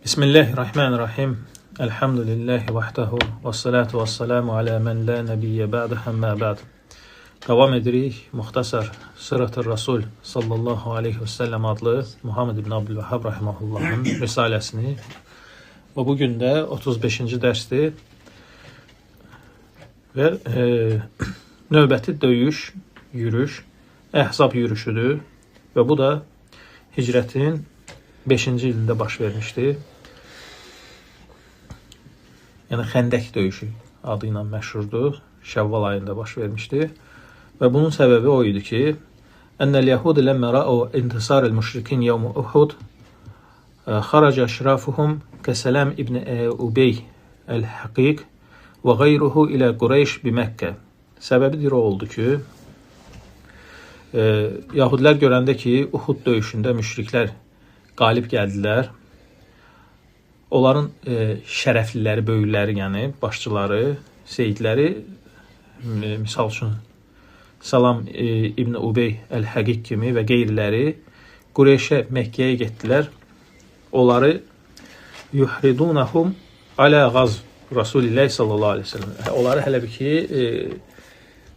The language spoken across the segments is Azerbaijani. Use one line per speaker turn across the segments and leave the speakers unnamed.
Bismillahirrahmanirrahim. Elhamdülillahi vahdehu ve salatu ve selamu ala men la nebiyye ba'de amma ba'd. Davam edirik Muxtasar Sırat-ı Rasul sallallahu aleyhi ve sellem adlı Muhammed ibn Abdülvehhab rahimahullahın risalesini. Və bu gün də 35-ci dərsdir. Və növbəti döyüş, yürüş Əhzab yürüşüdür və bu da hicrətin 5-ci ilində baş vermişdi. Yəni Xəndək döyüşü adı ilə məşhurdur. Şəvval ayında baş vermişdi. Və bunun səbəbi o idi ki, Ennel yahud lemma ra'u intisar el-müşrikin yevm Uhud xaraca əşrafuhum kəsələm ibn Ubey el-Həqiq və qeyruhu ilə Qureyş bi Məkkə. Səbəbidir o oldu ki, Yahudilər görəndə ki, Uhud döyüşündə müşriklər qalib gəldilər. Onların şərəfliləri, böyükləri, yəni başçıları, seyidləri, misal üçün Salam İbn Ubey Əl-Həqiq kimi və qeyriləri Qureyşə, Məkkəyə getdilər. Onları yuhridunahum alə qaz Rasulillah sallallahu aleyhi ve sellem. Onları hələ bir ki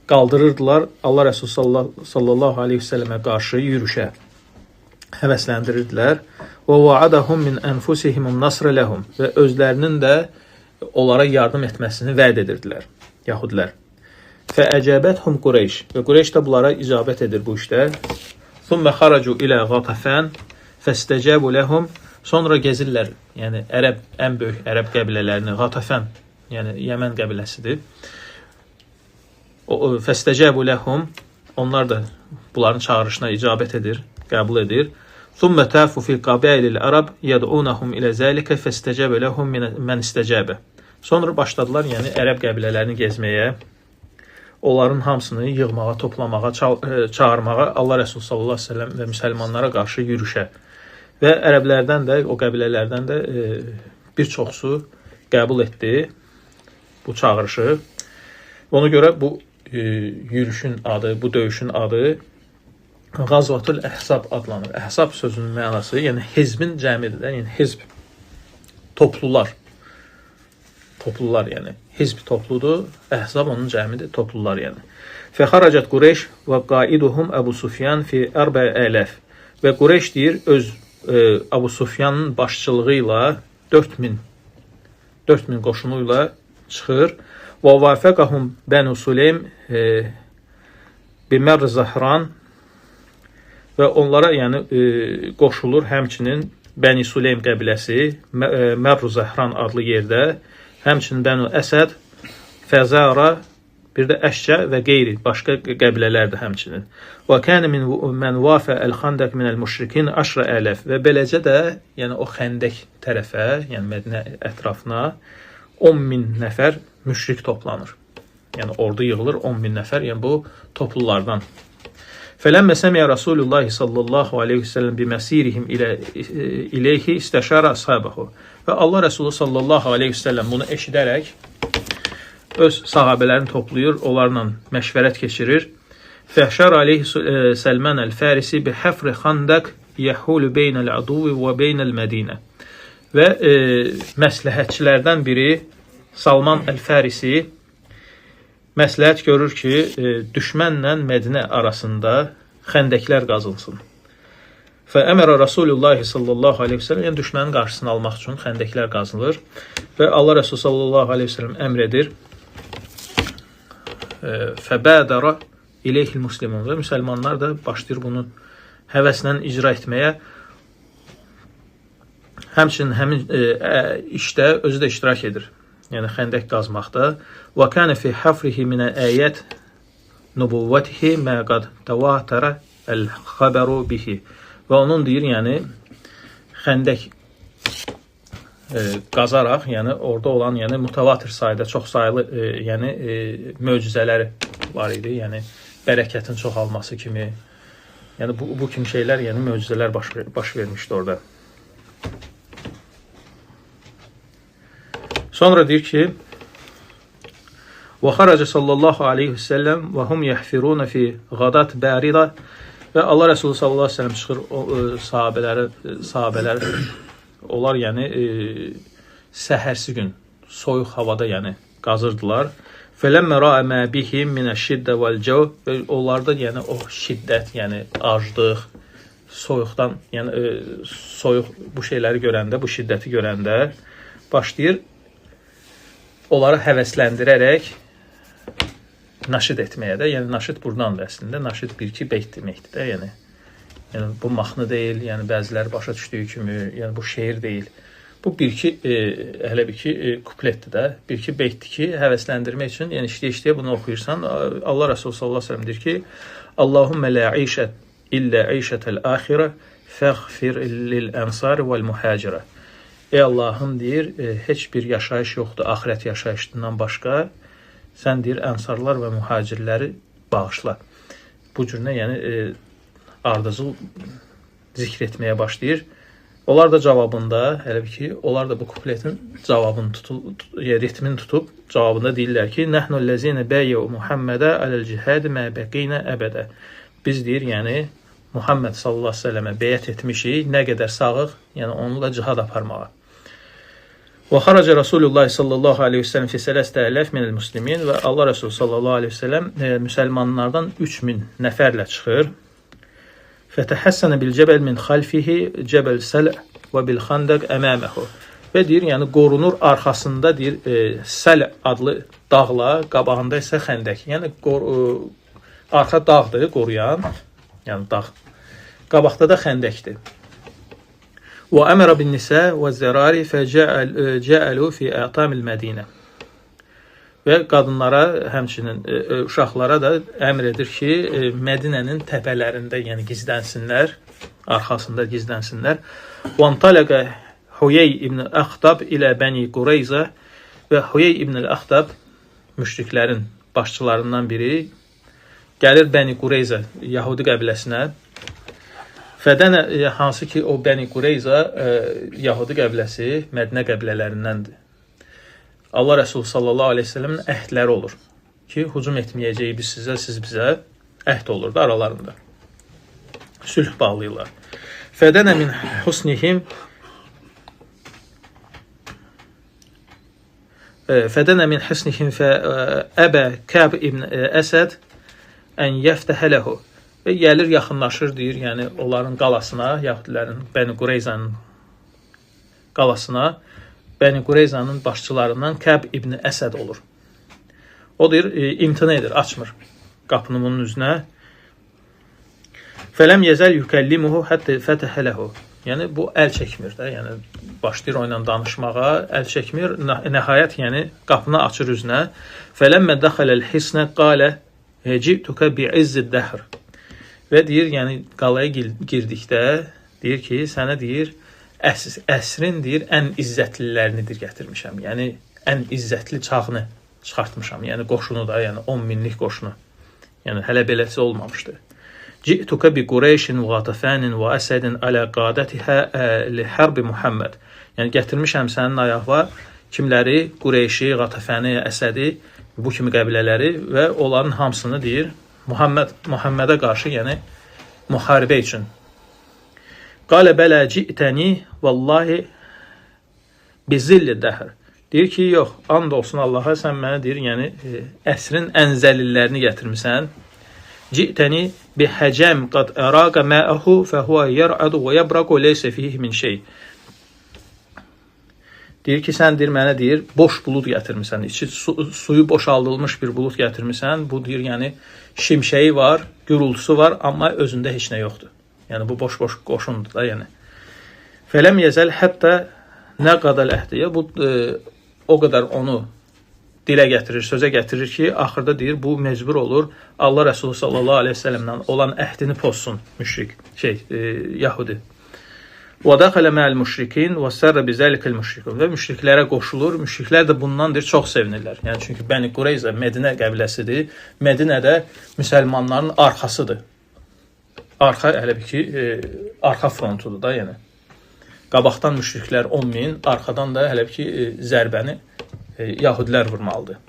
qaldırırdılar Allah Resulü sallallahu aleyhi ve sellemə qarşı yürüşə həvəsləndirirdilər. Və vaadahum min enfusihimun nasr lehum və özlərinin də onlara yardım etməsini vəd edirdilər yahudilər. Fəəcəbəthum Qureyş və Qureyş də bunlara icabət edir bu işdə. Thumma xaracu ilə Qatafan fəstəcabu lehum. Sonra gezirlər, yəni ərəb ən böyük ərəb qəbilələrini Qatafan, yəni Yəmən qəbiləsidir. Fəstəcabu lehum, onlar da bunların çağırışına icabət edir, qəbul edir. Thumma tafu fil qabailil arab yad'unahum ila zalika fastacaba lahum men istəcabə. Sonra başladılar, yəni ərəb qəbilələrini gezməyə, onların hamısını yığmağa, toplamağa, çağırmağa Allah Resulü sallallahu əleyhi və səlləm və müsəlmanlara qarşı yürüşə. Və ərəblərdən də, o qəbilələrdən də bir çoxsu qəbul etdi bu çağırışı. Ona görə bu yürüşün adı, bu döyüşün adı Qazvatul Əhzab adlanır. Əhzab sözünün mənası, yəni hizbin cəmidir, yəni hizb, toplular. Toplular, yəni hizb topludur, əhzab onun cəmidir, toplular yəni. Fəxaracət Qureyş və qaiduhum Əbu Sufyan fi 4000. Və Qureyş deyir, öz Əbu Sufyanın başçılığı ilə 4000 qoşunu ilə çıxır. Və vafəqahum Bənu Suleym bi Mər Zahran və onlara yəni qoşulur həmçinin Bəni Suleym qəbiləsi Mərru Zəhran adlı yerdə, həmçinin Bənu Əsəd, Fəzara, bir də Əşcə və qeyri başqa qəbilələr də həmçinin. Və kana min men vafa el-xandaq min el-müşrikin 10000 və beləcə də yəni o xəndək tərəfə, yəni Mədinə ətrafına 10.000 nəfər müşrik toplanır. Yəni ordu yığılır 10.000 nəfər, yəni bu toplulardan. Fələmmə səmiyə Rasulullah sallallahu aleyhi ve sellem biməsirihim ileyhi istəşara ashabahu. Və Allah Resulü sallallahu aleyhi ve sellem bunu eşidərək öz sahabələrini toplayır, onlarla məşvərət keçirir. Fəhşər aleyhi Səlman əl-Fərisi bi həfri xandaq yəhulu beynəl aduvi və beynəl Mədinə. Və məsləhətçilərdən biri Salman əl-Fərisi məsləhət görür ki, düşmənlə Mədinə arasında xəndəklər qazılsın. Və əmərə Rasulullah sallallahu aleyhi ve sellem, yəni düşmənin qarşısını almaq üçün xəndəklər qazılır və Allah Resulü sallallahu aleyhi ve sellem əmr edir. Fəbədərə ileyhil muslimun və müsəlmanlar da başlayır bunu həvəslə icra etməyə. Həmçinin həmin işdə özü də iştirak edir. Yəni xəndək qazmaqda. Və kana fi hafrihi min ayat nubuvvatihi ma qad tavatara el-xəbəru bihi. Və onun deyir, yəni xəndək qazaraq, yəni orada olan, yəni mutavatir sayda, çox saylı, yəni möcüzələri var idi. Yəni bərəkətin çoxalması kimi. Yəni bu kimi şeylər, yəni möcüzələr baş vermişdi orada. Sonra deyir ki, Və xaraca sallallahu aleyhi ve sellem və hum yəhfiruna fi qadat bərida və Allah Resulü sallallahu aleyhi ve sellem çıxır o, sahabələri Onlar yəni səhərsi gün soyuq havada yəni qazırdılar. Fələmmə ra'a mə bihim minəş-şiddə vəl-cəv, və onlarda yəni o şiddət, yəni aclıq, soyuqdan, yəni soyuq bu şeyləri görəndə, bu şiddəti görəndə başlayır onları həvəsləndirərək naşid etməyə də. Yəni naşid burdandır əslində. Naşid bir-iki beyt deməkdir də, yəni. Yəni bu mahnı deyil, yəni bəziləri başa düşdüyü kimi, yəni bu şeir deyil. Bu bir-iki hələ bir-iki kupletdir də, bir-iki beytdir ki, həvəsləndirmək üçün, yəni işləyə-işləyə bunu oxuyursan. Allah Rəsulü sallallahu əleyhi və səlləm deyir ki: Allahümmə la işə illə işətəl axirə fəğfir lil ənsar vəl muhacirə. Ey Allahım, deyir, heç bir yaşayış yoxdur axirət yaşayışından başqa. Sən deyir ənsarlar və mühacirləri bağışla. Bu cür nə, yəni ardıcıl zikr etməyə başlayır. Onlar da cavabında, hələ bir ki, onlar da bu kupletin cavabını tutub, ritmini tutub, cavabında deyirlər ki, Nəhnu ləzinə bəyə Muhammedə aləl cihad mə bəqinə əbədə. Biz deyir, yəni Muhammed sallallahu əleyhi və səlləmə beyət etmişik, nə qədər sağıq, yəni onunla cihad aparmağa. Və xaraca Rasulullah sallallahu əleyhi və səlləm fi sələsəti minəl muslimin, və Allah Rəsulü sallallahu əleyhi və səlləm müsəlmanlardan 3000 nəfərlə çıxır. Fətəhəssənə bil cəbəl min xalfihi cəbəl səl və bil xandaq əməməhu. Və deyir, yəni qorunur arxasında deyir səl adlı dağla, qabağında isə xəndək. Yəni arxa dağdır qoruyan, yəni dağ. Qabaqda da xəndəkdir. Və əmrə bin nisə və zərari fəcəəlu fi ətamil Mədinə. Və qadınlara, həmçinin uşaqlara da əmr edir ki, Mədinənin təpələrində, yəni gizlənsinlər, arxasında gizlənsinlər. وَانْطَلَقَ Huyey ibn Əxtab ilə Bəni Qureyza, və Huyey ibn Əxtab müşriklərin başçılarından biri gəlir Bəni Qureyza Yahudi qəbiləsinə. Fədənə, hansı ki o Bəni Qureyza Yahudi qəbiləsi Mədinə qəbilələrindəndir. Allah Rəsulü sallallahu əleyhi və səlləmin əhdləri olur ki, hücum etməyəcəyik biz sizə, siz bizə, əhd olur da aralarında. Sülh bağlayırlar. Fədənə min husnihim fədənə min husnihim fə əbə Kəb ibn Əsəd ən yəftəhə ləhu. Və gəlir, yaxınlaşır, deyir, yəni onların qalasına, Yahudilərin, Bəni Qureyzanın qalasına. Bəni Qureyzanın başçılarından Kəb ibn Əsəd olur. O deyir, imtina edir, açmır qapını bunun üzünə. Fələm yəzəl yükəllimuhu həttə fətəhə ləhu. Yəni bu əl çəkmir də, yəni başlayır o ilə danışmağa, əl çəkmir. Nəhayət, yəni qapını açır üzünə. Fələmmə dəxələl hisnə qalə ci'tuka bi'izzid dəhr. Və deyir, yəni qalaya girdikdə deyir ki, sənə deyir, əsrin deyir, ən izzətlilərinidir gətirmişəm. Yəni ən izzətli çağını çıxartmışam. Yəni qoşunu da, yəni 10 minlik qoşunu. Yəni hələ beləsi olmamışdı. Ci'tuka bi Qureyşin və Qatafanin və Əsədin alə qadətihə li hərbi Muhammed. Yəni gətirmişəm sənin ayaqla kimləri? Qureyşi, Qatafəni, Əsədi, bu kimi qəbilələri və onların hamısını deyir Muhammedə qarşı, yəni müharibə üçün. Qalə bələ ci'təni vallahi bizilli dəhr. Deyir ki, yox, and olsun Allaha, sən mənə deyir, yəni əsrin ən zəlillərini gətirmisən. Ci'təni bi həcəm qad əraqa məəhu fəhuə yər'adu və yəbraqu leysə fihi min şey. Deyir ki, sən deyir, mənə deyir, boş bulud gətirmisən, içi suyu boşaldılmış bir bulud gətirmisən. Bu deyir, yəni şimşəyi var, gürultusu var, amma özündə heç nə yoxdur. Yəni bu boş-boş qoşundur da, yəni. Fələm yəzəl hətta nə qədəl əhdiyə. Bu o qədər onu dilə gətirir, sözə gətirir ki, axırda deyir, bu mecbur olur Allah Rəsulü sallallahu əleyhi və səlləmlə olan əhdini pozsun müşrik, Yahudi. Və dəxələ mə'əl müşrikin və sərrə bizəlikəl müşrikun. Və müşriklərə qoşulur. Müşriklər də bundan deyir, çox sevinirlər. Yəni çünki Bəni Qureyza Mədinə qəbiləsidir. Mədinədə müsəlmanların arxasıdır. Arxa, hələ bir ki, arxa frontudur da, yəni. Qabaqdan müşriklər 10 min, arxadan da hələ bir ki, zərbəni Yahudilər vurmalıdır.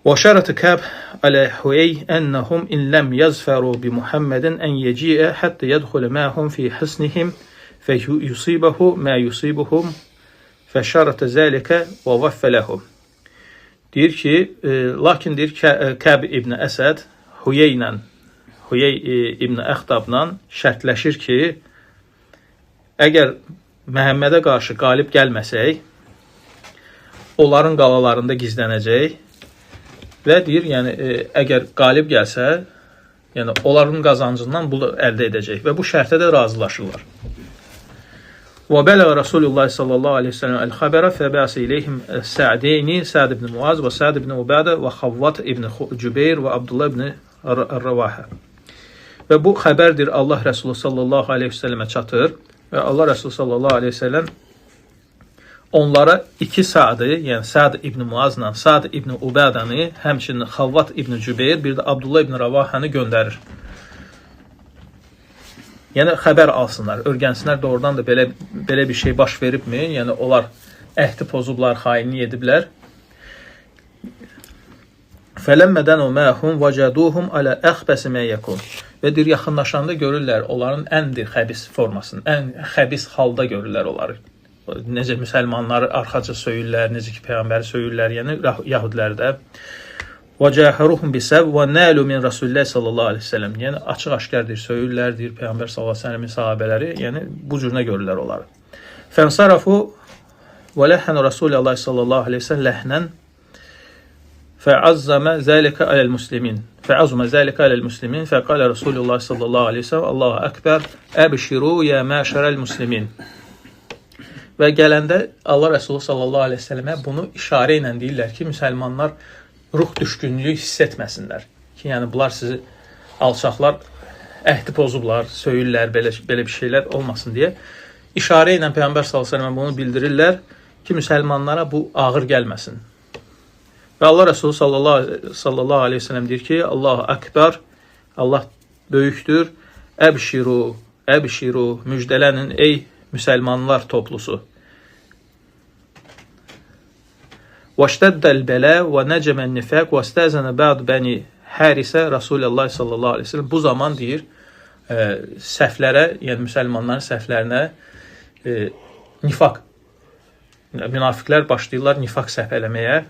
وَشَرَتَ كَعْبٌ عَلَى حُيَيٍّ أَنَّهُمْ إِنْ لَمْ يَظْفَرُوا بِمُحَمَّدٍ أَنْ يَجِيءَ حَتَّى يَدْخُلَ مَعَهُمْ فِي حِصْنِهِمْ feyusibehu ma yusibuhum feşarete zalike ve vaffe lehum. Deyir ki, lakin deyir Kəb ibn Əsəd Huyeylə, Huyey ibn Əxtabla şərtləşir ki, əgər Məhəmmədə qarşı qalib gəlməsək, onların qalalarında gizlənəcək və deyir, yəni əgər qalib gəlsə, yəni onların qazancından bunu əldə edəcək və bu şərtə də razılaşırlar. Və bələğə Rasulullah sallallahu aleyhi ve sellem el-xəbərə fəbəsə ileyhim Sa'deyni, Sa'd ibn Muaz və Sa'd ibn Ubədə və Xavvat ibn Cübeyr və Abdullah ibn Rəvahə. Və bu xəbərdir Allah Rəsulü sallallahu aleyhi ve sellemə çatır və Allah Rəsulü sallallahu aleyhi ve sellem onlara iki Sa'dı, yəni Sa'd ibn Muazla Sa'd ibn Ubədəni, həmçinin Xavvat ibn Cübeyr, bir də Abdullah ibn Rəvahəni göndərir. Yəni xəbər alsınlar, öyrənsinlər doğrudan da belə bir şey baş veribmi? Yəni onlar əhdi pozublar, xainlik ediblər. Fələmmədən o məhum vəcəduhum alə əxbəsi mə yəkun. Və deyir, yaxınlaşanda görürlər onların ən xəbis formasını, ən xəbis halda görürlər onları. Necə müsəlmanları arxaca söyürlər, necə ki peyğəmbəri söyürlər, yəni yəhudiləri də. Və cəharuhum bisəb və nəlu min Rasulillah sallallahu aleyhi ve sellem. Yəni açıq-aşkar deyir, söyürlər, deyir Peyğəmbər sallallahu aleyhi ve sellemin sahabələri, yəni bu cür nə görürlər onları. Fənsarafu və ləhən Rasulullah sallallahu aleyhi ve sellemləhnən fəazzamə zəlikə aləl muslimin. Fəazumə zəlikə aləl muslimin fəqalə Rasulullah sallallahu aleyhi ve sellem Allahu əkbər əbşiru ya məşərəl muslimin. Və gələndə Allah Rəsulü sallallahu aleyhi ve sellemə bunu işarə ilə deyirlər ki, müsəlmanlar ruh düşkünlüyü hiss etməsinlər. Ki, yəni bunlar sizi alçaqlar əhdi pozublar, söyürlər, belə bir şeylər olmasın deyə. İşarə ilə Peyğəmbər sallallahu əleyhi və səlləm bunu bildirirlər ki, müsəlmanlara bu ağır gəlməsin. Və Allah Rəsulü sallallahu əleyhi və səlləm deyir ki, Allahu əkbər, Allah böyükdür. Əbşiru, əbşiru, müjdələnin ey müsəlmanlar toplusu. وَاشْتَدَّ الْبَلَى وَنَجَمَ النِّفَاقُ وَاسْتَأْذَنَ بَعْضُ بَنِي Hərisə Rasulullah sallallahu aleyhi ve sellem. Bu zaman deyir, səhvlərə, yəni müsəlmanların səhvlərinə nifaq, münafiqlər başlayırlar nifaq səhv eləməyə.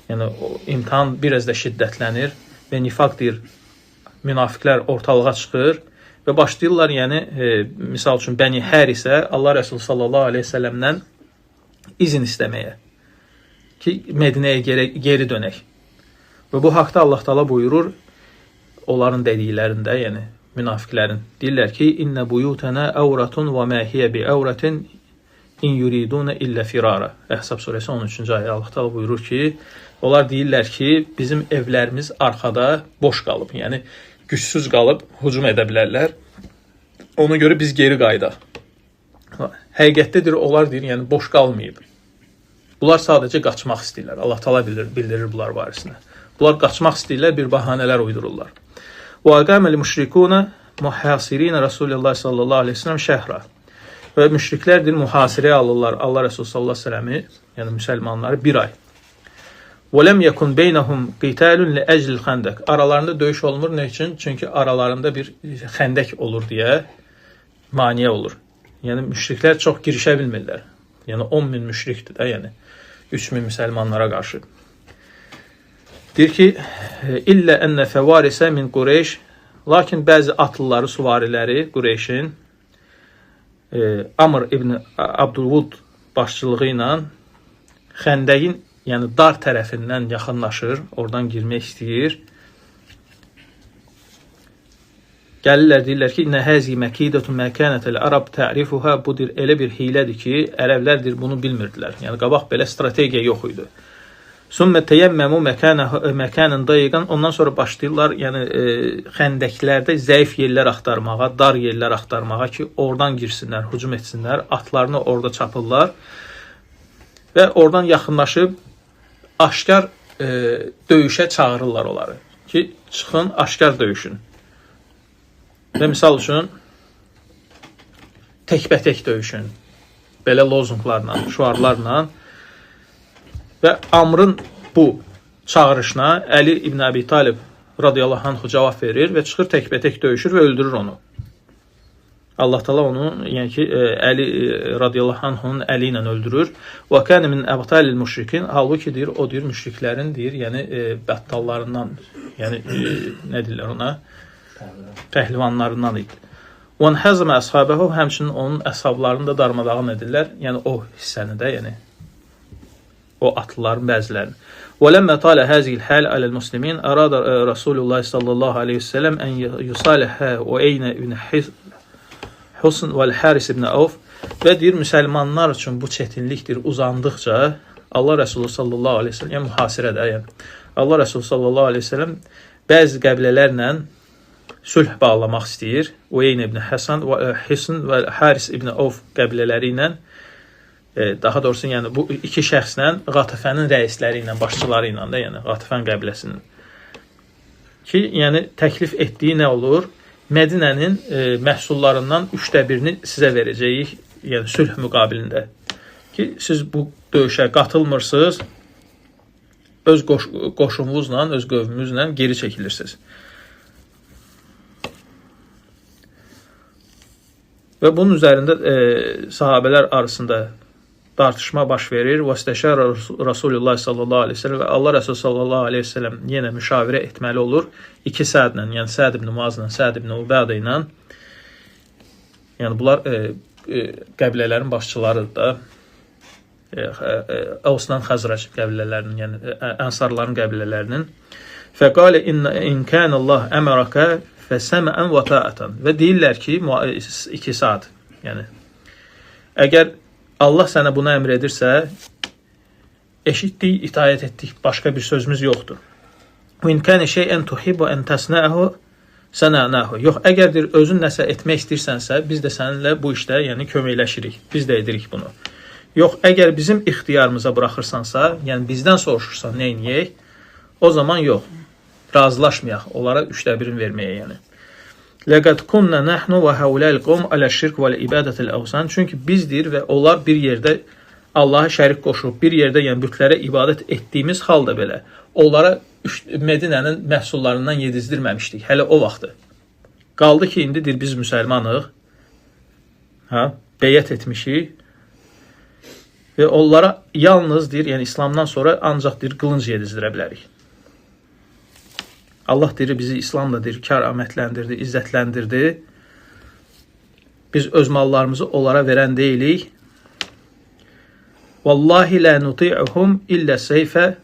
Yəni o imtahan biraz da şiddətlənir və nifaq deyir, münafiqlər ortalığa çıxır və başlayırlar, yəni misal üçün Bəni Hərisə Allah Rəsulü sallallahu aleyhi ve sellemdən izin istəməyə ki, Mədinəyə geri dönək. Və bu haqda Allah Taala buyurur onların dediklərində, yəni münafiqlərin. Deyirlər ki, İnnə buyutənə əvratun və mə hiyə bi əvratin in yuridunə illə firara. Əhzab surəsi 13-cü ayə. Allah Taala buyurur ki, onlar deyirlər ki, bizim evlərimiz arxada boş qalıb, yəni gücsüz qalıb, hücum edə bilərlər. Ona görə biz geri qayıdaq. Həqiqətdədir, onlar deyir, yəni boş qalmayıb. Bunlar sadəcə qaçmaq istəyirlər. Allah Taala bildirir bunlar barəsində. Bunlar qaçmaq istəyirlər, bir bahanələr uydururlar. Və aqamel müşrikuna muhasirin Rasulullah sallallahu aleyhi ve sellem şəhra. Və müşriklər deyir, mühasirəyə alırlar Allah Rəsulü sallallahu aleyhi ve selləmi, yəni müsəlmanları bir ay. Və ləm yekun beynəhum qitalun li əclil xəndək. Aralarında döyüş olmur. Nə üçün? Çünki aralarında bir xəndək olur deyə maneə olur. Yəni müşriklər çox girişə bilmirlər. Yəni 10 min müşrikdir də, yəni 3 min müsəlmanlara qarşı. Deyir ki, illə ennə fəvarisə min Qureyş, lakin bəzi atlıları, suvariləri Qureyşin Amr ibn Abdülvud başçılığı ilə xəndəyin, yəni dar tərəfindən yaxınlaşır, oradan girmək istəyir. Gəlirlər, deyirlər ki, İnnə həzi məkidətun məkənətəl ərəb tərifuhə, budur elə bir hilədir ki, ərəblərdir bunu bilmirdilər. Yəni qabaq belə strategiya yox idi. Sümmə təyəmməmu məkənən dayiqan, ondan sonra başlayırlar, yəni xəndəklərdə zəif yerlər axtarmağa, dar yerlər axtarmağa ki, oradan girsinlər, hücum etsinlər, atlarını orada çapırlar və oradan yaxınlaşıb aşkar döyüşə çağırırlar onları ki, çıxın, aşkar döyüşün. Və misal üçün, təkbətək döyüşün, belə lozunqlarla, şüarlarla və Amrın bu çağırışına Əli ibn Əbi Talib radiyallahu anhu cavab verir və çıxır təkbətək döyüşür və öldürür onu. Allah Taala onu, yəni ki, Əli radiyallahu anhunun əli ilə öldürür. Və kana min abtalil müşrikin. Halbuki deyir, o deyir müşriklərin deyir, yəni bəttallarından, yəni nə deyirlər ona? Pəhlivanlarından idi. Və hazama əshabəhu, həmçinin onun əshablarını da darmadağın edirlər. Yəni o hissəni də, yəni o atlıların bəzilərini. Və ləmmə talə həzihil həl aləl muslimin ərada Rasulullah sallallahu aleyhi ve sellem ən yusalihə Ueynə ibn Husn və Haris ibn Avf. Və deyir, müsəlmanlar üçün bu çətinlikdir uzandıqca Allah Resulü sallallahu aleyhi ve sellem, yəni mühasirədə, yəni Allah Resulü sallallahu aleyhi ve sellem bəzi qəbilələrlə sülh bağlamaq istəyir. Ueynə ibn Həsən və Husn və Haris ibn Avf qəbilələri ilə, daha doğrusu, yəni bu iki şəxslə Qatafənin rəisləri ilə, başçıları ilə də, yəni Qatafən qəbiləsinin ki, yəni təklif etdiyi nə olur? Mədinənin məhsullarından 1/3-ni sizə verəcəyik, yəni sülh müqabilində. Ki, siz bu döyüşə qatılmırsınız, öz qoşununuzla, öz qövmünüzlə geri çəkilirsiniz. Və bunun üzərində sahabələr arasında tartışma baş verir. Vəstəşərə Rasulullah sallallahu aleyhi ve sellem və Allah Resulü sallallahu aleyhi ve sellem yenə müşavirə etməli olur. İki Sədlə, yəni Səd ibn Muazla, Səd ibn Ubədə ilə. Yəni bunlar qəbilələrin başçılarıdır da. Əvslə Xəzrəc qəbilələrinin, yəni Ənsarların qəbilələrinin. Fəqalə in kənəllah əmərəkə fəsəmən və taatan. Və deyirlər ki, 2 saat, yəni əgər Allah sənə bunu əmr edirsə, eşitdik, itaət etdik, başqa bir sözümüz yoxdur. İn kənə şeyən tuhibbu en təsnəhu sənənahu. Yox, əgər deyir, özün nəsə etmək istəyirsənsə, biz də səninlə bu işdə, yəni köməkləşirik. Biz də edirik bunu. Yox, əgər bizim ixtiyarımıza buraxırsansa, yəni bizdən soruşursan nə edək, o zaman yox, razılaşmayaq onlara 1/3-ni verməyə, yəni. Ləqəd kunnə nəhnu və həuləl qovm alə şirk və ibadətil əvsan. Çünki biz deyir və onlar bir yerdə Allaha şərik qoşub, bir yerdə, yəni bütlərə ibadət etdiyimiz halda belə onlara Medinənin məhsullarından yedizdirməmişdik. Hələ o vaxtı. Qaldı ki, indi deyir, biz müsəlmanıq, hə, beyət etmişik və onlara yalnız deyir, yəni İslamdan sonra ancaq deyir, qılınc yedizdirə bilərik. Allah deyir, bizi İslamla deyir, kəramətləndirdi, izzətləndirdi. Biz öz mallarımızı onlara verən deyilik. Vallahi la nuti'uhum illə seyfə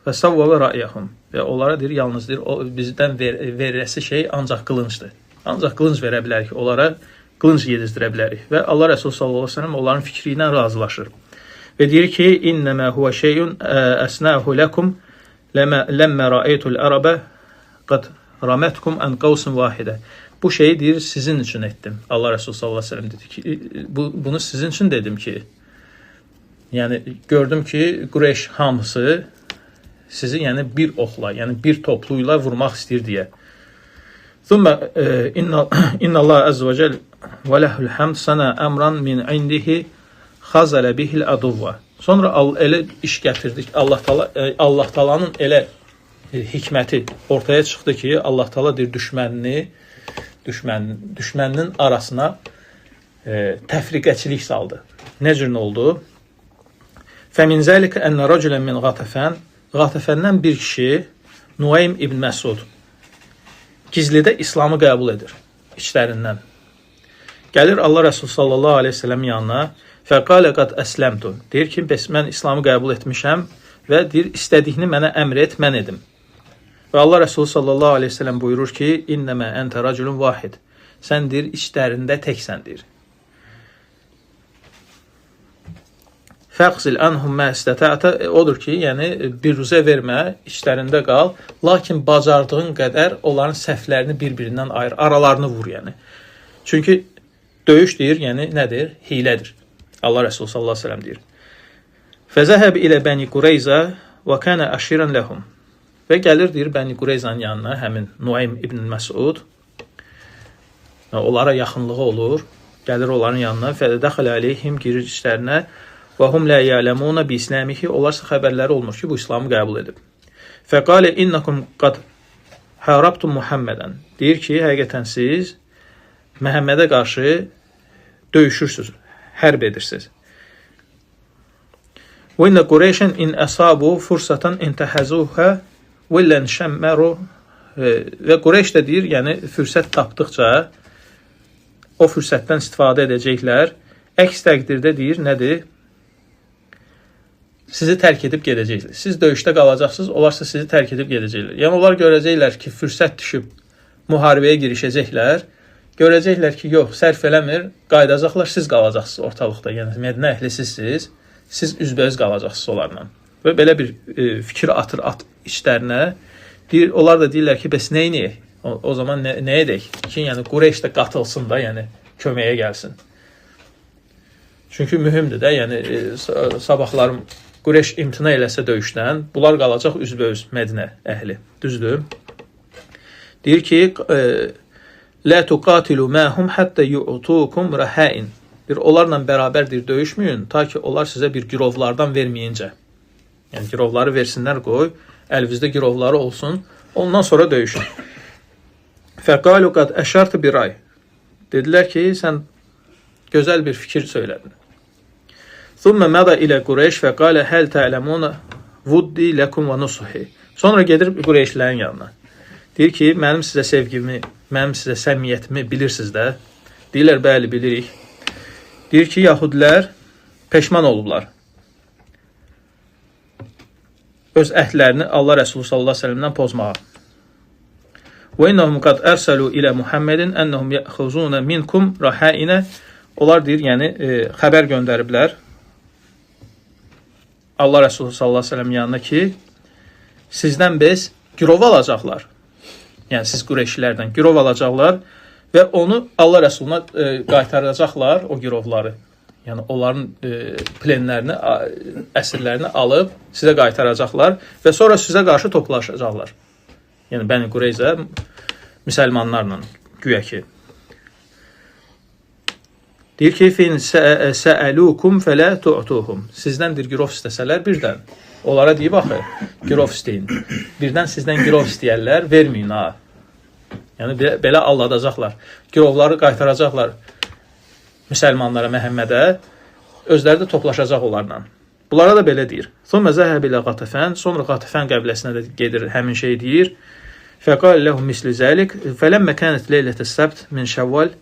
və savvə ra'yahum. Və onlara deyir, yalnız deyir, o bizdən veriləcək şey ancaq qılıncdır. Ancaq qılınc verə bilərik, onlara qılınc yedizdirə bilərik. Və Allah Resulü sallallahu əleyhi və səlləm onların fikri ilə razılaşır. Və deyir ki, innəmə huvə şeyun əsnəhu ləkum ləmmə ra'eytul ərəbə qad ramətkum ən qavsin vahidə. Bu şeyi deyir, sizin üçün etdim. Allah Resulü sallallahu əleyhi və səlləm dedi ki, bunu sizin üçün dedim ki, yəni gördüm ki, Qureyş hamısı sizi yəni bir oxla, yəni bir topluyla vurmaq istəyir deyə. Thumma inna Allah azza və cəl və ləhul həmd sana əmran min indihi xazələ bihil aduvva. Sonra elə iş gətirdik. Allah Taala'nın elə hikməti ortaya çıxdı ki, Allah Taala deyir düşməninin arasına təfriqəçilik saldı. Nə cür oldu? Fəmin zəlikə ənə rəculən min Qatafən, Qatafəndən bir kişi Nuaym ibn Məsud gizlidə İslamı qəbul edir içlərindən. Gəlir Allah Resulü sallallahu aleyhi ve sellem yanına. Fəqalə qad əsləmtu. Deyir ki, bəs mən İslamı qəbul etmişəm və deyir, istədiyini mənə əmr et, mən edim. Və Allah Resulü sallallahu aleyhi ve sellem buyurur ki, İnnəmə əntə rəculun vahid. Sən deyir, içlərində təksən deyir. Fəqzil ənhum mə istətətə. Odur ki, yəni biruzə vermə, içlərində qal, lakin bacardığın qədər onların səhvlərini bir-birindən ayır, aralarını vur yəni. Çünki döyüş deyir, yəni nədir? Hilədir. Allah Resulü sallallahu aleyhi ve sellem deyir. Fəzəhəb ilə Bəni Qureyza və kənə əşirən ləhum. Və gəlir, deyir, Bəni Qureyzanın yanına həmin Nuaym ibn Məsud. Onlara yaxınlığı olur. Gəlir onların yanına. Fədəxələ aleyhim, girir içlərinə. Və hum lə yələmuna bi islamihi. Onlarsa xəbərləri olmur ki, bu İslamı qəbul edib. Fəqalə innakum qad harabtum Muhammedən. Deyir ki, həqiqətən siz Məhəmmədə qarşı döyüşürsüz, hərb edirsiniz. Və inne Qureyşən in əsabu fursatan intəhəzuhə və lən şəmməru və Qureyş də deyir, yəni fürsət tapdıqca o fürsətdən istifadə edəcəklər. Əks təqdirdə deyir, nədir? Sizi tərk edib gedəcəklər. Siz döyüşdə qalacaqsınız, onlarsa sizi tərk edib gedəcəklər. Yəni onlar görəcəklər ki, fürsət düşüb müharibəyə girişəcəklər. Görəcəklər ki, yox, sərf eləmir, qayıdacaqlar, siz qalacaqsınız ortalıqda. Yəni Mədinə əhli sizsiniz, siz üzbəüz qalacaqsınız onlarla. Və belə bir fikir atır at içlərinə. Deyir, onlar da deyirlər ki, bəs nə edək? O zaman nə edək ki, yəni Qureyş də qatılsın da, yəni köməyə gəlsin. Çünki mühümdür də, yəni sabahlarım Qureyş imtina eləsə döyüşdən, bunlar qalacaq üzbəüz Mədinə əhli. Düzdür? Deyir ki, Lə tuqatilu məhum həttə yu'tukum rəhain. Bir onlarla bərabər deyir, döyüşməyin, ta ki onlar sizə bir girovlardan verməyincə. Yəni girovları versinlər qoy, əlinizdə girovları olsun, ondan sonra döyüşün. Fəqalu qad əşartı bir ay. Dedilər ki, sən gözəl bir fikir söylədin. Thumma məda ilə Qureyş və qalə həl tə'ləmuna vuddi ləkum və nusuhi. Sonra gedir Qureyşlərin yanına. Deyir ki, mənim sizə sevgimi, mənim sizə səmimiyyətimi bilirsiniz də. Deyirlər, bəli, bilirik. Deyir ki, yahudilər peşman olublar. Öz əhdlərini Allah Rəsulü sallallahu əleyhi və səlləmdən pozmağa. Və innahum qad ərsəlu ilə Muhammedin ennəhum yəxuzuna minkum rahainə. Onlar deyir, yəni xəbər göndəriblər Allah Rəsulü sallallahu əleyhi və səlləm yanına ki, sizdən biz girov alacaqlar. Yəni siz Qureyşilərdən girov alacaqlar və onu Allah Rəsuluna qaytaracaqlar o girovları. Yəni onların plenlərini, əsirlərini alıb sizə qaytaracaqlar və sonra sizə qarşı toplaşacaqlar. Yəni Bəni Qureyzə müsəlmanlarla güya ki. Deyir ki, fin səəlukum fələ tu'tuhum. Sizdən bir girov istəsələr birdən onlara deyib axı, girov istəyin. Birdən sizdən girov istəyərlər, verməyin ha. Yəni belə aldadacaqlar. Girovları qaytaracaqlar müsəlmanlara, Məhəmmədə, özləri də toplaşacaq onlarla. Bunlara da belə deyir. Sonra zəhəb ilə Qatafən, sonra Qatafən qəbiləsinə də gedir, həmin şey deyir. Fəqal ləhum misli zəlik, fələmmə kənət leylətə səbt min şəvval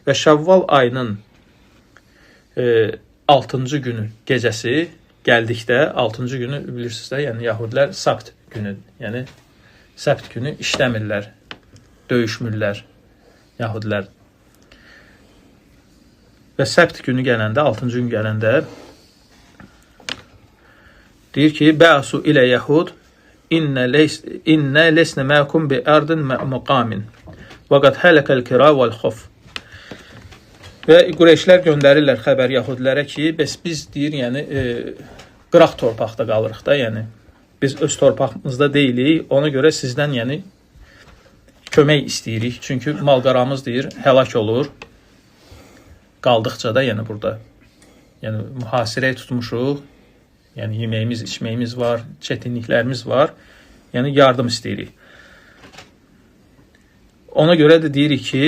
və Şəvval ayının 6-cı günü gecəsi gəldikdə, 6-cı günü bilirsiniz də, yəni yahudilər səbt günü, yəni səbt günü işləmirlər, döyüşmürlər yahudilər. Və səbt günü gələndə, 6-cı gün gələndə deyir ki, bə'su ilə yahud innə lesnə məkum bi ardın məqamin və qad hələkəl kira vəl xof. Və Qureyşlər göndərirlər xəbər yahudilərə ki, bəs biz deyir, yəni qıraq torpaqda qalırıq da, yəni biz öz torpağımızda deyilik, ona görə sizdən yəni kömək istəyirik. Çünki malqaramız deyir, həlak olur. Qaldıqca da, yəni burada, yəni mühasirəyə tutmuşuq, yəni yeməyimiz, içməyimiz var, çətinliklərimiz var, yəni yardım istəyirik. Ona görə də deyirik ki,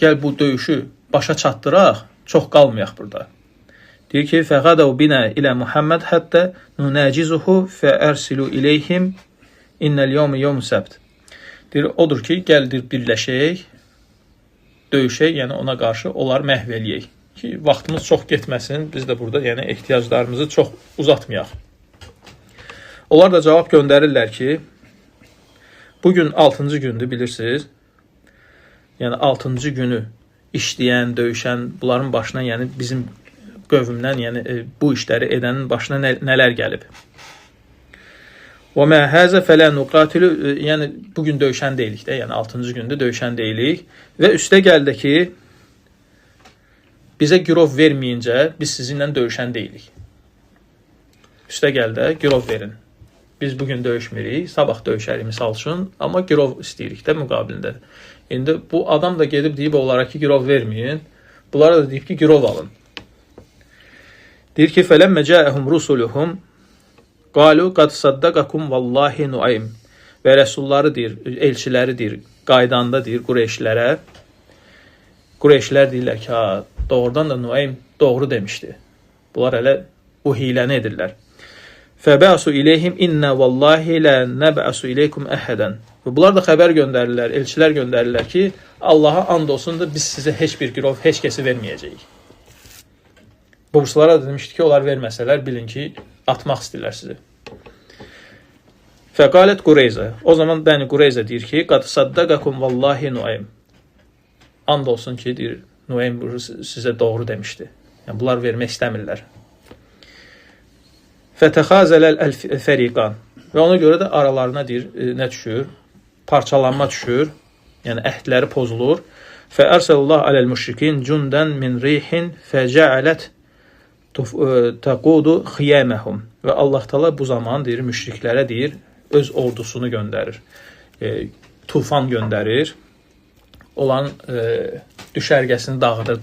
gəl bu döyüşü başa çatdıraq, çox qalmayaq burada. Deyir ki, fəqədəv binə ilə Muhammed həttə nunacizuhu fəərsilu ileyhim innəl yevmi yevm səbt. Deyir, odur ki, gəl birləşək, döyüşək, yəni ona qarşı onları məhv eləyək ki, vaxtımız çox getməsin, biz də burada yəni ehtiyaclarımızı çox uzatmayaq. Onlar da cavab göndərirlər ki, bugün 6-cı gündür, bilirsiniz. Yəni 6-cı günü işləyən, döyüşən, bunların başına, yəni bizim qövmdən, yəni bu işləri edənin başına nələr gəlib. Və mə həzə fələ nuqatilu, yəni bugün döyüşən deyilik də, yəni 6-cı gündə döyüşən deyilik və üstə gəldi ki, bizə girov verməyincə biz sizinlə döyüşən deyilik. Üstə gəldi, girov verin. Biz bugün döyüşmürük, sabah döyüşərik misal üçün, amma girov istəyirik də müqabilində. İndi bu adam da gedib deyib onlara ki, girov verməyin. Bunlara da deyib ki, girov alın. Deyir ki, fələmmə cəəhum rusuluhum qalu qad saddaqakum vallahi Nuaym. Və rəsulları deyir, elçiləri deyir, qaydanda deyir Qureyşlərə, Qureyşlər deyirlər ki, ha, doğrudan da Nuaym doğru demişdi. Bunlar hələ bu hiləni edirlər. Fəbəsu ileyhim innə vallahi lə nəbəsu ileykum əhədən. Və bunlar da xəbər göndərirlər, elçilər göndərirlər ki, Allaha and olsun da biz sizə heç bir girov, heç kəsi verməyəcəyik. Burslara da demişdi ki, onlar verməsələr bilin ki, atmaq istəyirlər sizi. Fəqalət Qureyzə. O zaman Bəni Qureyzə deyir ki, qad saddaqakum vallahi Nuaym. And olsun ki, deyir, Nuaym sizə doğru demişdi. Yəni bunlar vermək istəmirlər. Fətəxazələl fəriqan. Və ona görə də aralarına deyir, nə düşür? Parçalanma düşür. Yəni əhdləri pozulur. Fəərsəlullah aləl müşrikin cundan min rihin fəcəalət təqudu xiyaməhum. Və Allah Taala bu zaman deyir müşriklərə deyir öz ordusunu göndərir. Tufan göndərir. Onların düşərgəsini dağıdır,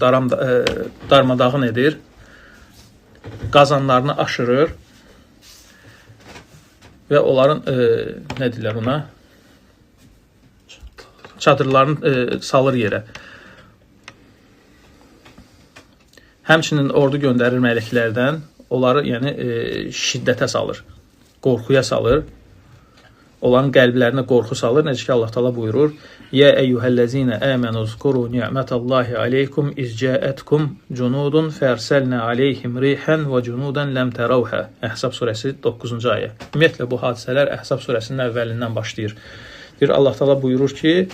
darmadağın edir. Qazanlarını aşırır. Və onların nə deyirlər ona? Çadırlarını salır yerə. Həmçinin ordu göndərir mələklərdən, onları yəni şiddətə salır, qorxuya salır. Onların qəlblərinə qorxu salır. Necə ki Allah Taala buyurur: "Ya eyyuhellezine amenu zkuru ni'metallahi aleykum iz ca'atkum cunudun ferselna aleyhim rihan ve cunudan lem teravha." Əhzab surəsi 9-cu ayə. Ümumiyyətlə bu hadisələr Əhzab surəsinin əvvəlindən başlayır. Deyir Allah Taala buyurur ki: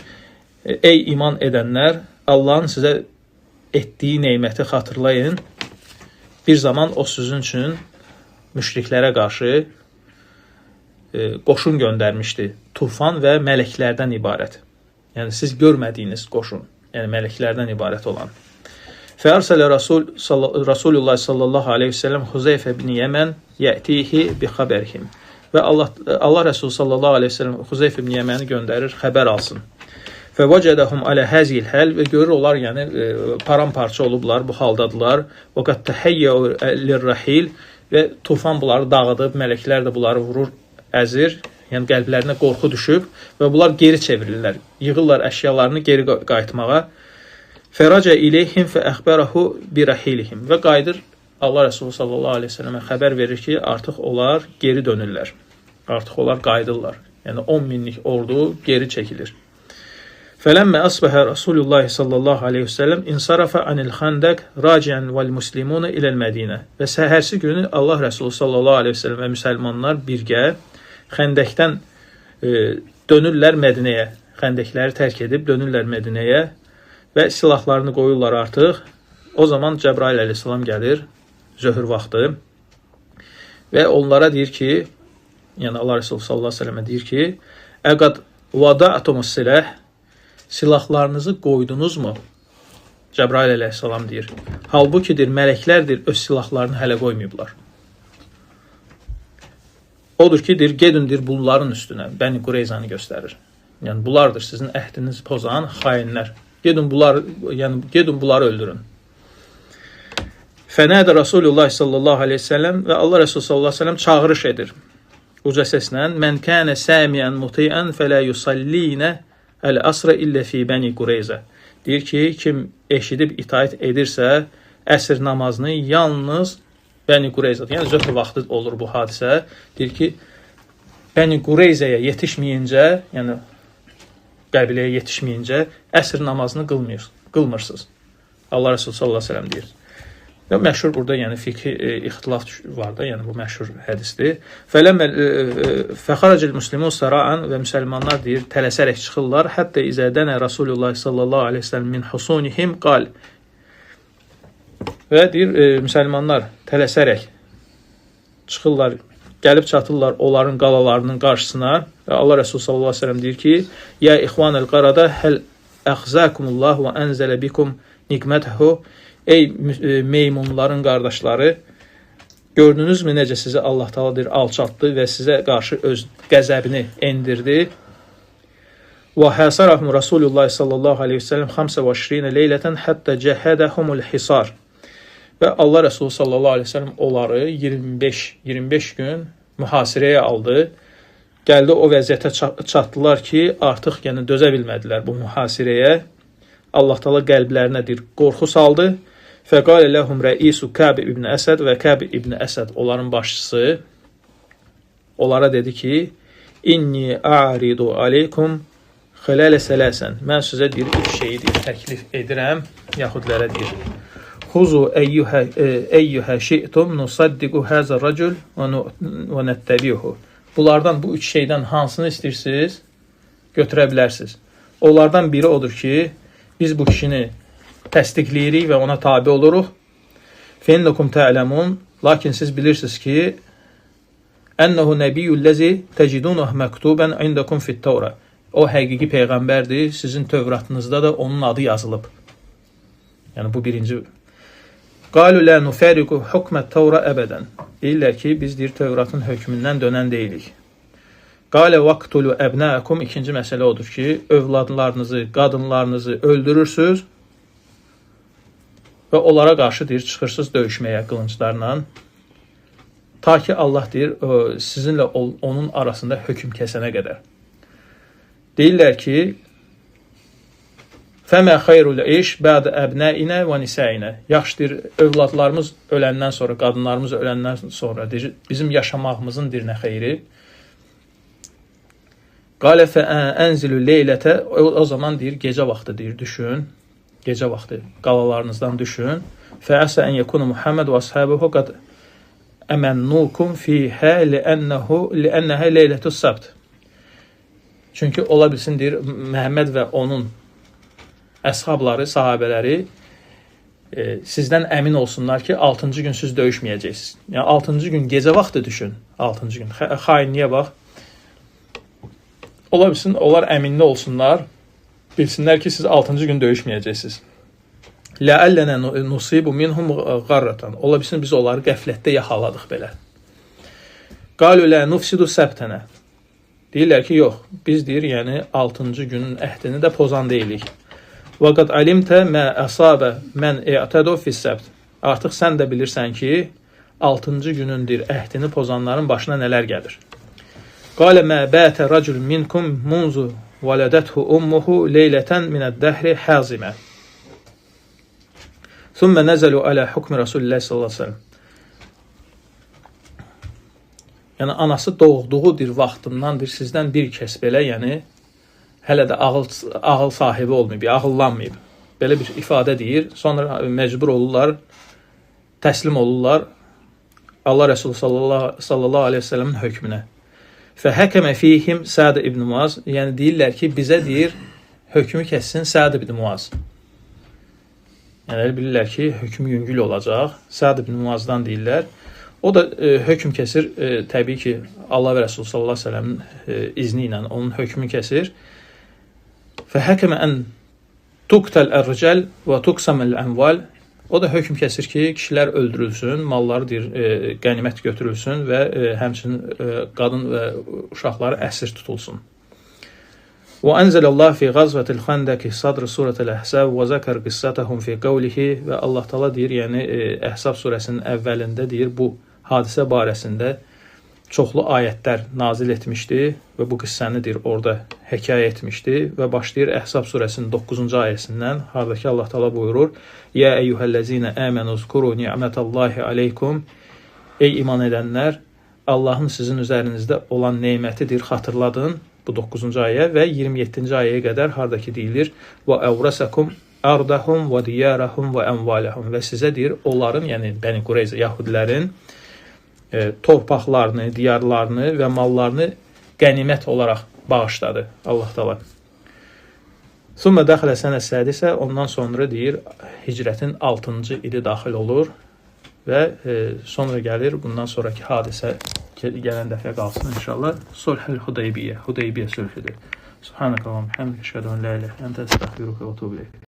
"Ey iman edənlər, Allahın sizə etdiyi neməti xatırlayın. Bir zaman o sizin üçün müşriklərə qarşı qoşun göndərmişdi. Tufan və mələklərdən ibarət. Yəni siz görmədiyiniz qoşun, yəni mələklərdən ibarət olan. Fəərsələ Rasulullah sallallahu aleyhi ve sellem Huzeyfə ibn Yəmən yətihi bi xəbərihim. Və Allah Rəsulü sallallahu aleyhi ve sellem Huzeyfə ibn Yəməni göndərir, xəbər alsın. Fəvəcədəhum alə həzil həl və görür onlar yəni paramparça olublar, bu haldadılar. Və qad təhəyyəu lirrahil və tufan bunları dağıdıb, mələklər də bunları vurur, əzir, yəni qəlblərinə qorxu düşüb və bunlar geri çevrilirlər. Yığırlar əşyalarını geri qayıtmağa. Fəracə ileyhim fə əxbərahu birahilihim və qayıdır Allah Rəsulü sallallahu aleyhi ve sellemə xəbər verir ki, artıq onlar geri dönürlər. Artıq onlar qayıdırlar. Yəni 10 minlik ordu geri çəkilir. Fələmmə əsbəhə Rasulullah sallallahu aleyhi ve sellem insarafa anil xəndəq raciən vəl muslimuna iləl Mədinə. Və səhərsi günü Allah Rəsulü sallallahu aleyhi ve sellem və müsəlmanlar birgə xəndəkdən dönürlər Mədinəyə. Xəndəkləri tərk edib dönürlər Mədinəyə və silahlarını qoyurlar artıq. O zaman Cəbrail əleyhissalam gəlir, zöhr vaxtı və onlara deyir ki, yəni Allah Rəsulü sallallahu əleyhi və səlləmə deyir ki, əqad vada'tumus silah, silahlarınızı qoydunuzmu? Cəbrail əleyhissalam deyir. Halbuki deyir, mələklərdir, öz silahlarını hələ qoymayıblar. Odur ki, deyir, gedin deyir, bunların üstünə. Bəni Qureyzanı göstərir. Yəni bunlardır sizin əhdinizi pozan xainlər. Gedin bunları, yəni gedin bunları öldürün. Fənədə Rasulullah sallallahu əleyhi və səlləm və Allah Rəsulü sallallahu əleyhi və səlləm çağırış edir. Uca səslə: "Mən kana samian mutian fələ yusallinə əl-asra illə fi Bəni Qureyzə." Deyir ki, kim eşidib itaət edirsə, əsr namazını yalnız Bəni Qureyzə, yəni zöhr vaxtı olur bu hadisə. Deyir ki, Bəni Qureyzəyə yetişməyincə, yəni qəbiləyə yetişməyincə əsr namazını qılmırsınız. Allah Rəsulü sallallahu əleyhi və səlləm deyir. Və məşhur burada yəni fiqhi ixtilaf var da, yəni bu məşhur hədisdir. Fəxaracil muslimun sara'an və müsəlmanlar deyir tələsərək çıxırlar. Hətta izədənə Rasulullah sallallahu əleyhi və səlləm min husunihim qal. Və deyir müsəlmanlar tələsərək çıxırlar, gəlib çatırlar onların qalalarının qarşısına və Allah Rəsulü sallallahu əleyhi və səlləm deyir ki: "Ya ixvanel qarada həl əxzakumullah və ənzələ bikum niqmətəhu." Ey meymunların qardaşları, gördünüzmü necə sizi Allah Taala deyir alçaltdı və sizə qarşı öz qəzəbini endirdi. Və hasarahum Rasulullah sallallahu əleyhi və səlləm 25 leylətən hətta cəhədəhumul hisar. Və Allah Rəsulü sallallahu əleyhi və səlləm onları 25 gün mühasirəyə aldı. Gəldi o vəziyyətə çatdılar ki, artıq yəni dözə bilmədilər bu mühasirəyə. Allah Taala qəlblərinə deyir qorxu saldı. Fəqalə ləhum rəisu Kəb ibn Əsəd və Kəb ibn Əsəd onların başçısı onlara dedi ki: "İnni a'ridu aleykum xilalə sələsən." Mən sizə deyir üç şeyi deyir təklif edirəm yahudilərə deyir. Xuzu eyyuhə şi'tum nusaddiqu hazar racul və nəttəbihu. Bunlardan bu üç şeydən hansını istəyirsiniz götürə bilərsiniz. Onlardan biri odur ki, biz bu kişini təsdiqləyirik və ona tabi oluruq. Feinnekum ta'lemun. Lakin siz bilirsiniz ki, ennehu nebiyyullezi tecidunuhu mektuben indekum fit-Tevra. O həqiqi peyğəmbərdir. Sizin Tövratınızda da onun adı yazılıb. Yəni bu birinci. Qalu la nufariqu hukmet Tevra əbədən. Deyirlər ki, biz deyir Tövratın hökmündən dönən deyilik. Qalə vaqtulu əbnəəkum. İkinci məsələ odur ki, övladlarınızı, qadınlarınızı öldürürsüz və onlara qarşı deyir çıxırsınız döyüşməyə qılınclarla. Ta ki Allah deyir sizinlə onun arasında hökm kəsənə qədər. Deyirlər ki, Fəmə xeyrul iş bə'də əbnəinə və nisəinə. Yaxşı deyir, övladlarımız öləndən sonra, qadınlarımız öləndən sonra deyir, bizim yaşamağımızın deyir nə xeyri. Qalə fə ənzilü leylətə, o zaman deyir gecə vaxtı deyir düşün. Gecə vaxtı qalalarınızdan düşün. Fə əsə ən yekunu Muhammed və ashabuhu qad əmənnukum fihə li'ennəhə leylətus səbt. Çünki ola bilsin deyir Məhəmməd və onun əshabları, sahabələri sizdən əmin olsunlar ki, 6-cı gün siz döyüşməyəcəksiniz. Yəni 6-cı gün gecə vaxtı düşün. 6-cı gün xainliyə bax. Ola bilsin onlar əminli olsunlar, bilsinlər ki, siz 6-cı gün döyüşməyəcəksiniz. Ləəllənə nusibu minhum qarratan. Ola bilsin biz onları qəflətdə yaxaladıq belə. Qalu la nufsidu səbtənə. Deyirlər ki, yox, biz deyir, yəni 6-cı günün əhdini də pozan deyilik. Və qad alimtə mə əsabə mən i'tədu fis-səbt. Artıq sən də bilirsən ki, 6-cı günündür əhdini pozanların başına nələr gəlir. Qalə mə bətə racul minkum munzu vələdəthu ummuhu leylətən minəd-dəhri hazimə. Thumma nəzəlu alə hukmi Rasulillah sallallahu əleyhi və səlləm. Yəni anası doğduğu bir vaxtındandır sizdən bir kəs belə, yəni hələ də ağıl sahibi olmayıb, ağıllanmayıb. Belə bir ifadə deyir. Sonra məcbur olurlar, təslim olurlar Allah Rəsulü sallallahu əleyhi və səlləmin hökmünə. Fəhəkəmə fihim Səd ibn Muaz, yəni deyirlər ki, bizə deyir hökmü kəssin Səd ibn Muaz. Yəni elə bilirlər ki, hökm yüngül olacaq. Səd ibn Muazdan deyirlər. O da hökm kəsir, təbii ki, Allah və Rəsulü sallallahu əleyhi və səlləmin izni ilə onun hökmü kəsir. Fəhəkəmə ən tuqtəl ər-rical və tuqsamel əmval. O da hökm kəsir ki, kişilər öldürülsün, malları deyir, qənimət götürülsün və həmçinin qadın və uşaqları əsir tutulsun. Və ənzəlallahu fi ğazvətil xəndəki sadr surətil Əhzab və zəkər qissətəhum fi qavlihi və Allah Taala deyir, yəni Əhzab surəsinin əvvəlində deyir bu hadisə barəsində çoxlu ayətlər nazil etmişdi və bu qissəni deyir orada hekayə etmişdi və başlayır Əhzab surəsinin 9-cu ayəsindən, hardakı Allah Taala buyurur: "Ya eyyuhellezine amenu zkuru ni'metallahi aleykum." Ey iman edənlər, Allahın sizin üzərinizdə olan nemətidir, xatırladın. Bu 9-cu ayə və 27-ci ayəyə qədər hardakı deyilir: "Və əvrəsəkum ardahum və diyarahum və əmvalahum." Və sizə deyir onların, yəni Bəni Qureyza yahudilərin torpaqlarını, diyarlarını və mallarını qənimət olaraq bağışladı Allah Taala. Sümmə dəxələ sənə sədisə, ondan sonra deyir hicrətin 6-cı ili daxil olur və sonra gəlir bundan sonraki hadisə gələn dəfə qalsın inşallah. Sulhul Hudeybiyyə, Hudeybiyyə sülhüdür. Subhanakallahumma hamdika eşhedü en la ilahe illa ente estağfiruke ve etûbü ileyk.